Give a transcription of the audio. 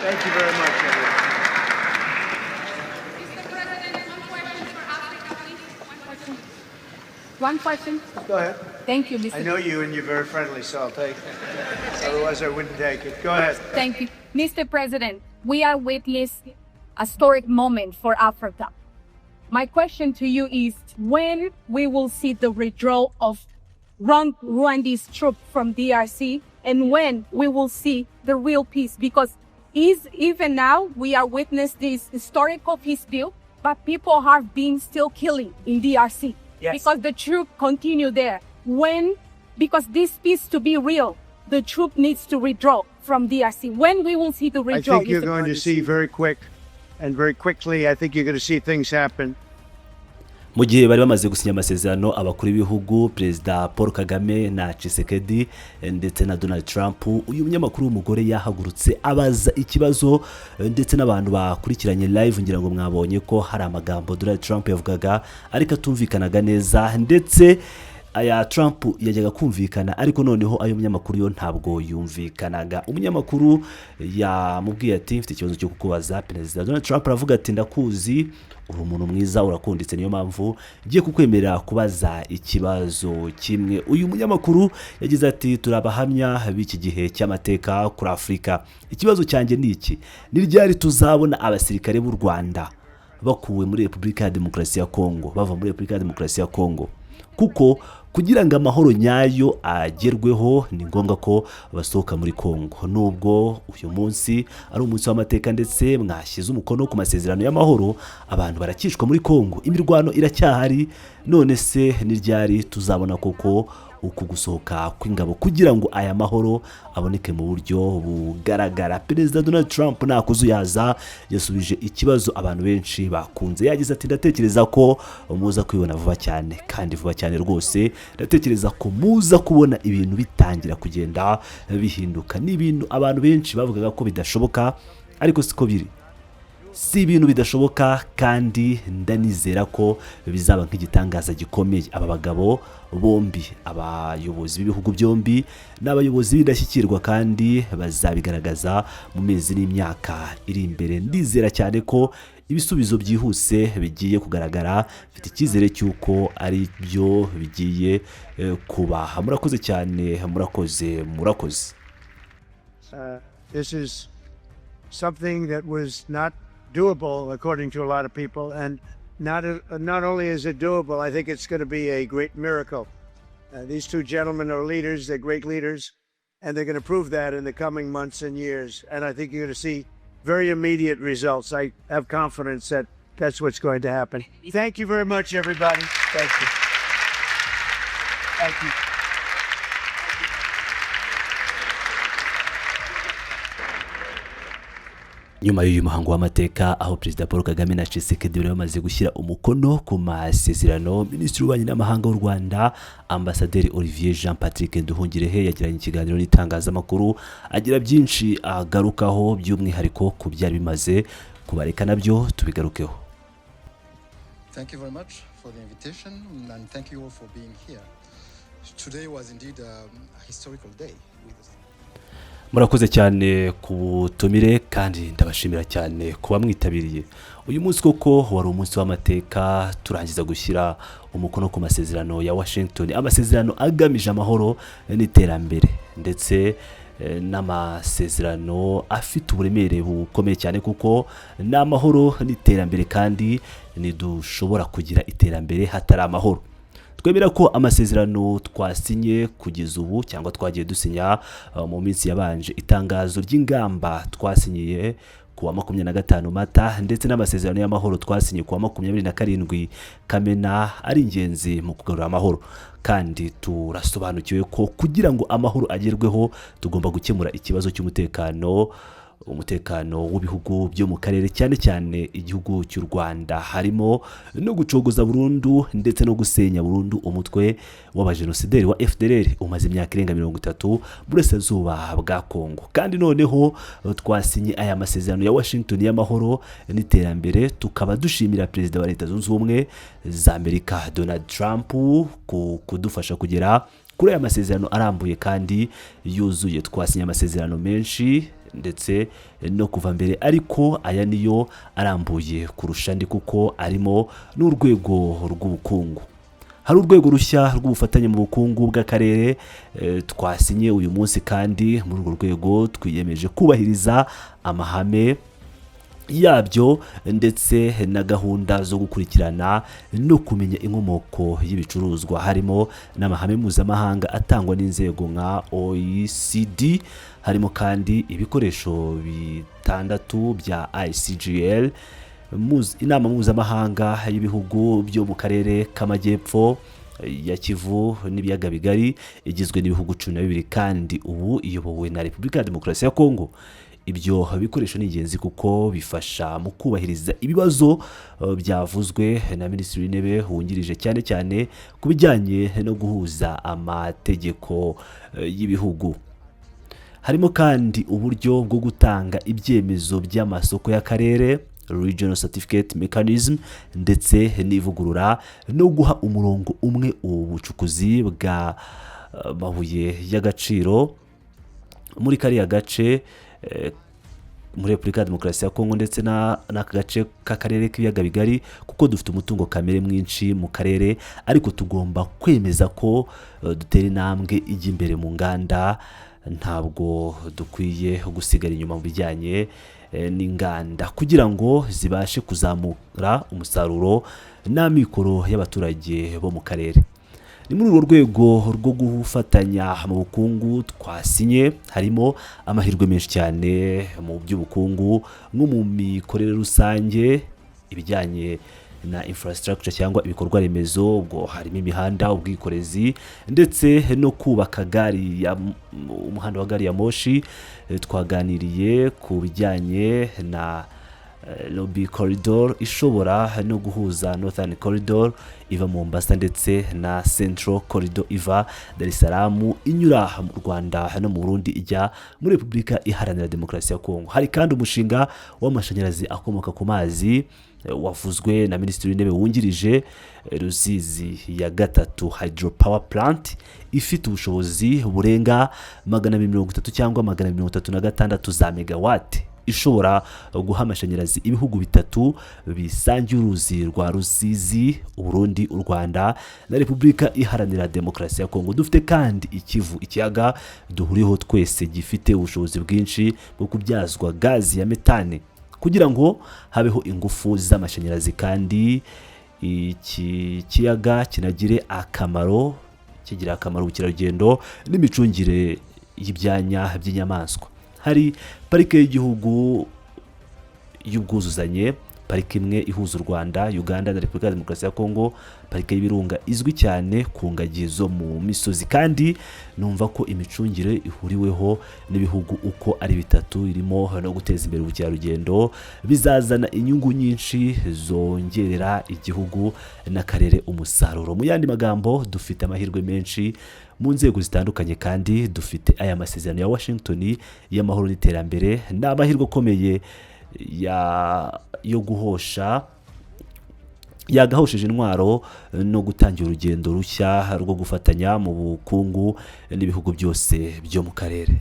Thank you very much, everyone. Mr. President, one question for Africa, please. One question. One question. Go ahead. Thank you, Mr. I know you and you're very friendly, so I'll take it. Otherwise, I wouldn't take it. Go ahead. Thank you. Mr. President, we are witness a historic moment for Africa. My question to you is when we will see the withdrawal of Rwandese troops from DRC and when we will see the real peace, because is even now we are witness this historical peace deal, but people have been still killing in DRC. Yes. Because the troop continue there. When, because this peace to be real, the troop needs to withdraw from DRC. When we will see the I withdrawal? think you're Mr. going to see very quick and very quickly. I think you're going to see things happen. Mu gihe bari bamaze gusinya amasezerano abakuru b'ibihugu, Perezida Paul Kagame na Tshisekedi ndetse na Donald Trump, uyu munyamakuru w'umugore yahagurutse abaza ikibazo, ndetse n'abantu bakurikiranye live ngira ngo mwabonye ko hari amagambo Donald Trump yavugaga ariko atumvikanaga neza, ndetse aya Trump yajyaga kumvikana ariko noneho ayo munyamakuru yo ntabwo yumvikanaga. Umunyamakuru yamubwiye ati: "Mfite ikibazo cyo kukubaza." Perezida Donald Trump aravuga ati: "Ndakuzi, uri umuntu mwiza, urakunditse, niyo mpamvu ngiye kukwemerera kubaza ikibazo kimwe." Uyu munyamakuru yagize ati: "Turi abahamya b'iki gihe cy'amateka kuri Afurika. Ikibazo cyanjye ni iki: ni ryari tuzabona abasirikare b'u Rwanda bakuwe muri Repubulika ya Demokarasi ya Kongo, bava muri Repubulika ya Demokarasi ya Kongo? Kuko kugira ngo amahoro nyayo agerweho ni ngombwa ko basohoka muri Kongo. Nubwo uyu munsi ari umunsi w'amateka ndetse mwashyize umukono ku masezerano y'amahoro, abantu barakicwa muri Kongo, imirwano iracyahari. None se ni ryari tuzabona koko uku gusohoka kw'ingabo kugira ngo aya mahoro aboneke mu buryo bugaragara?" Perezida Donald Trump ntakuzuyaza yasubije ikibazo abantu benshi bakunze. Yagize ati: "Ndatekereza ko muza kubibona vuba cyane, kandi vuba cyane rwose. Ndatekereza ko muza kubona ibintu bitangira kugenda bihinduka. Ni ibintu abantu benshi bavugaga ko bidashoboka, ariko siko biri, si ibintu bidashoboka, kandi ndanizera ko bizaba nk'igitangaza gikomeye. Aba bagabo bombi, abayobozi b'ibihugu byombi, ni abayobozi b'indashyikirwa kandi bazabigaragaza mu mezi n'imyaka iri imbere. Ndizera cyane ko ibisubizo byihuse bigiye kugaragara. Mfite icyizere cy'uko ari byo bigiye kuba. Murakoze cyane, murakoze, murakoze." This is something that was not doable according to a lot of people, and not only is it doable, I think it's going to be a great miracle. These two gentlemen are leaders; they're great leaders, and they're going to prove that in the coming months and years. And I think you're going to see very immediate results. I have confidence that that's what's going to happen. Thank you very much, everybody. Thank you. Thank you. Nyuma y'uyu muhango w'amateka, aho Perezida Paul Kagame na Tshisekedi bari bamaze gushyira umukono ku masezerano, Minisitiri w'Ububanyi n'Amahanga w'u Rwanda, Ambasaderi Olivier Jean Patrick Nduhungirehe, yagiranye ikiganiro n'itangazamakuru, agira byinshi agarukaho, by'umwihariko ku byari bimaze kubareka, nabyo tubigarukeho. Thank you very much for the invitation and thank you all for being here. Today was indeed a historical day with Murakoze cyane ku butumire kandi ndabashimira cyane kuba mwitabiriye. Uyu munsi koko wari umunsi w'amateka, turangiza gushyira umukono ku masezerano ya Washington, amasezerano agamije amahoro n'iterambere, ndetse n'amasezerano afite uburemere bukomeye cyane, kuko ni amahoro n'iterambere, kandi ntidushobora kugira iterambere hatari amahoro. Twemera ko amasezerano twasinye kugeza ubu cyangwa twagiye dusinya mu minsi yabanje, itangazo ry'ingamba twasinyiye ku wa 25 Mata ndetse n'amasezerano y'amahoro twasinye ku wa 27 Kamena, ari ingenzi mu kugarura amahoro. Kandi turasobanukiwe ko kugira ngo amahoro agerweho tugomba gukemura ikibazo cy'umutekano, umutekano w'ibihugu byo mu karere, cyane cyane igihugu cy'u Rwanda, harimo no gucogoza burundu ndetse no gusenya burundu umutwe w'abajenosideri wa FDLR umaze imyaka irenga 30 burasirazuba bwa Kongo. Kandi noneho twasinye aya masezerano ya Washington y'amahoro n'iterambere, tukaba dushimira Perezida wa Leta Zunze Ubumwe za Amerika Donald Trump ku kudufasha kugera kuri aya masezerano arambuye kandi yuzuye. Twasinye amasezerano menshi. ndetse no kuva mbere, ariko aya niyo arambuye kurusha andi kuko arimo n'urwego rw'ubukungu. Hari urwego rushya rw'ubufatanye mu bukungu bw'akarere twasinye uyu munsi, kandi muri urwo rwego twiyemeje kubahiriza amahame yabyo ndetse na gahunda zo gukurikirana no kumenya inkomoko y'ibicuruzwa, harimo n'amahame mpuzamahanga atangwa n'inzego nka OECD. Harimo kandi ibikoresho bitandatu bya ICGL, inama mpuzamahanga y'ibihugu byo mu karere k'amajyepfo ya Kivu n'ibiyaga bigari, igizwe n'ibihugu 12 kandi ubu iyobowe na Repubulika ya Demokarasi ya Kongo. Ibyo bikoresho ni ingenzi kuko bifasha mu kubahiriza ibibazo byavuzwe na Minisitiri w'Intebe wungirije, cyane cyane ku bijyanye no guhuza amategeko y'ibihugu. Harimo kandi uburyo bwo gutanga ibyemezo by'amasoko y'akarere, Regional Certificate Mechanism, ndetse n'ivugurura no guha umurongo umwe ubucukuzi bwa mabuye y'agaciro muri kariya gace, muri Repubulika ya Demokarasi ya Kongo ndetse n'aka gace k'akarere k'ibiyaga bigari, kuko dufite umutungo kamere mwinshi mu karere, ariko tugomba kwemeza ko dutera intambwe ijya imbere mu nganda. Ntabwo dukwiye gusigara inyuma mu bijyanye n'inganda kugira ngo zibashe kuzamura umusaruro n'amikoro y'abaturage bo mu karere. Ni muri urwo rwego rwo gufatanya mu bukungu twasinye. Harimo amahirwe menshi cyane mu by'ubukungu, nko mu mikorere rusange, ibijyanye na infrastructure cyangwa ibikorwa remezo, ubwo harimo imihanda, ubwikorezi ndetse no kubaka gari ya umuhanda wa gari ya moshi. Twaganiriye ku bijyanye na Nairobi Corridor ishobora no guhuza Northern Corridor iva Mombasa ndetse na Central Corridor iva Dar es Salaam, inyura mu Rwanda no mu Burundi, ijya muri Repubulika Iharanira Demokarasi ya Kongo. Hari kandi umushinga w'amashanyarazi akomoka ku mazi wavuzwe na Minisitiri w'Intebe wungirije, Rusizi ya gatatu hydropower plant, ifite ubushobozi burenga 230 cyangwa 236 za megawati, ishobora guha amashanyarazi ibihugu bitatu bisangiye uruzi rwa Rusizi: Uburundi, u Rwanda na Repubulika Iharanira Demokarasi ya Kongo. Dufite kandi Ikivu, ikiyaga duhuriyeho twese, gifite ubushobozi bwinshi bwo kubyazwa gazi ya metane kugira ngo habeho ingufu z'amashanyarazi, kandi iki kiyaga kinagire akamaro, kigira akamaro ubukerarugendo n'imicungire y'ibyanya by'inyamaswa. Hari parike y'igihugu y'ubwuzuzanye, parike imwe ihuza u Rwanda, Uganda na Repubulika ya Demokarasi ya Kongo, parike y'Ibirunga izwi cyane ku ngagi zo mu misozi. Kandi numva ko imicungire ihuriweho n'ibihugu uko ari bitatu, irimo no guteza imbere ubukerarugendo, bizazana inyungu nyinshi zongerera igihugu n'akarere umusaruro. Mu yandi magambo, dufite amahirwe menshi mu nzego zitandukanye, kandi dufite aya masezerano ya Washington y'amahoro n'iterambere. Ni amahirwe akomeye yo guhosha yagahosheje intwaro no gutangira urugendo rushya rwo gufatanya mu bukungu n'ibihugu byose byo mu karere.